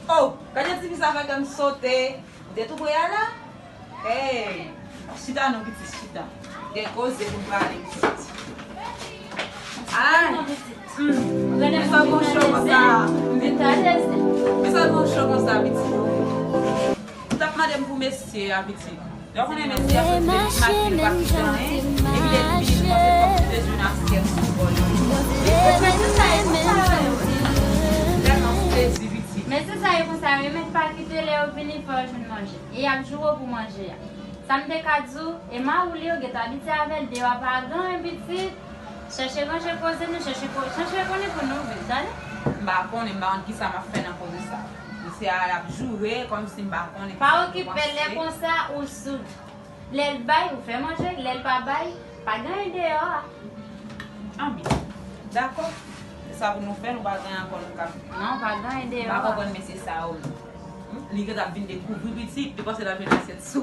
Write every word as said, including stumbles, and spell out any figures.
Oh, gade ti fi sa fè kè m sote. Ou te tou pre a la? Hey, chita non pitit, chita. Gen koze pou n pale pitit. Ay, hmm. Men sa gon cho konsa. Men sa gon cho konsa pitit. Ou t ap mande m pou mesye a pitit. Lè w konnen mesye a soti depi maten li pa fè anyen, epi lè li vini li panse fòk li te jwenn asyèt sou bò li. Tèlman sezi pitit. Mesye sa yo konsa, yo mèt pa kite lè yo vini fò yo jwenn manje. E y ap joure w pou manje a. Sa m te ka di w, e mari w li yo gentan abitye avè l, deyò a pa gen anyen pitit. Chèche ranje koze nou, chèche ko-, chèche konnen pou nou viv, tande? M pa konnen, m pa konn kisa m ap fè nan koze sa. Mesye a ap joure kòmsi m pa konnen kisa pou panse. Pa okipe l, lè konsa ou soud. Lè l bay, ou fè manje, lè l pa bay, pa gen anyen deyò a. Anben, dakò. Se sa pou nou fè, nou pa gen ankò nou kab. Non, pa gen anyen deyò a. M pa konprann mesye sa yo. Hmm? Li gentan ap vin dekouvri pitit, li panse l ap jwenn asyèt sou.